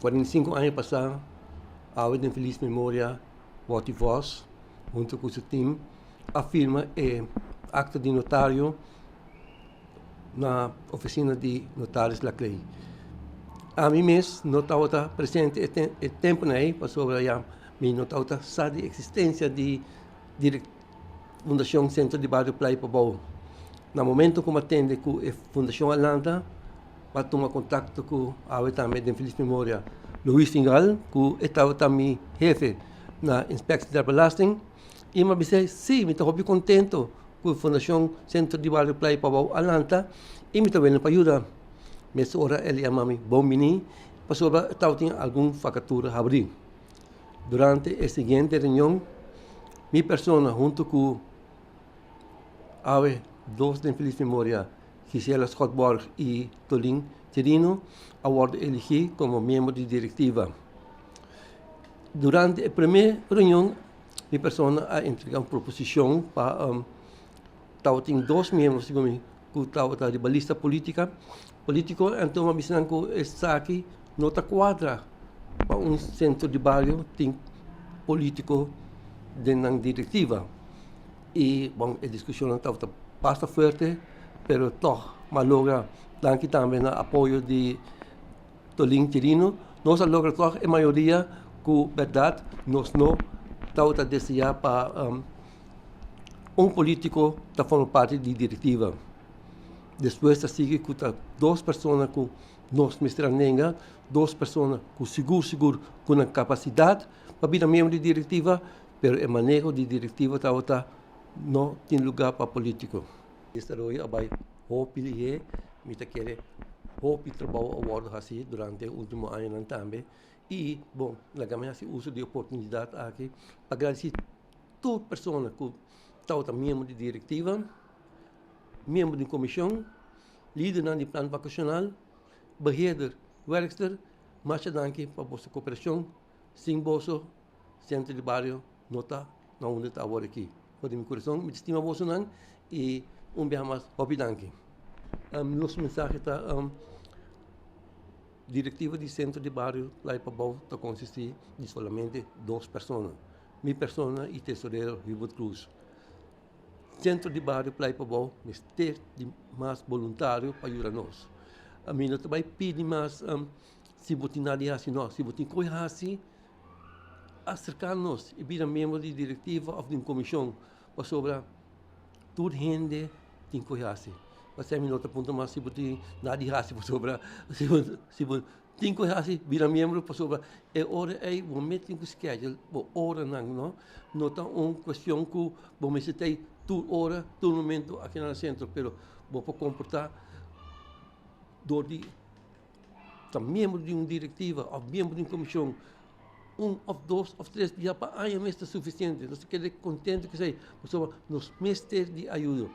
45 aña pasá, awe den felis memoria, Watty Vos, huntu ku su tim, a firma e akto di notario na ofisina di Notaris Laclay. Ami mes no tabata presente e tempunan ei pasobra ya mi no tabata sa di eksistensia di Fundashon Sentro di Bario Playa Pabou. Na momento ku mi a tende ku e fundashon a lanta, mi a tuma kontakto ku awe tambe den felis memoria Luis Ingal ku e tabata mi hefe na Inspectie der Belasting i mi a bis'é si mi ta hopi kontento ku e Fundashon Sentro di Bario Playa Pabou a lanta i mi ta wende pa yuda. Mesora el yama mi bon bini pasobra e tabatin algun vakatura habrí. Durante e siguiente reunion, mi persona hunto ku awe dos den felis memoria, Gisela Schotborg i Tolin Chirino, a wòrdu eligí komo miembro di direktiva. Durante e promé reunion, mi persona a entregá un proposishon pa tabatin dos miembro segun mi ku tabata riba lista polítika polítiko, anto mi a bisa nan ku esaki no ta kuadra pa un sentro di bario tin polítiko den nan direktiva. I bon e diskushonnan tabata basta fuerte pero tòg mi a logra danki tambe na apoyo di Tolin Chirino nos a logra tòg e mayoria ku bèrdat nos no tabata deseá pa un polítiko ta forma parti di direktiva. Despues ta sigui ku ta dos persona ku nos mester a nenga, dos persona ku sigur sigur ku nan kapasidat pa bira miembro di direktiva, pero e maneho di direktiva tabata no tin lugá pa polítiko. Desaroyo a bai hopi lihé, mi ta kere hopi trabou a wòrdu hasí durante e último añanan tambe i bon laga mi hasi uso di e oportunidat aki pa gradisí tur persona ku tabata miembro di direktiva, miembro di komishon, lidernan di plan vakashonal, beheerder, werkster, masha danki pa boso koperashon, sin boso Sentro di Bario no ta na unda ta awor aki. For di mi kurason mi ta stima bosonan i un biaha mas hopi danki. Nos mensahe ta direktiva di Sentro di Bario Playa Pabou ta konsistí di solamente dos persona, mi persona i tesorero Hubert Cruz. Sentro di Bario Playa Pabou mester di mas boluntario pa yuda nos. Mi no ta bai pidi mas si bo tin nada di hasi no, si bo tin koe hasi aserká nos i bira miembro di direktiva òf di un komishon pasobra tur hende tin ku hasi. Pasei mi no ta puntra mas si bo tin nada di hasi pasobra si bo tin ku hasi bira miembro pasobra e ora ei bo mes tin ku schedule bo oranan no. No ta un kuestion ku bo mester ta ei tur ora tur momento aki na sentro pero bo por komportá dor di ta miembro di un direktiva òf miembro di un komishon un òf dos òf tres bia pa aña mes ta sufisiente. Nos ta keda kontentu ku esei pasobra nos mester di ayudo.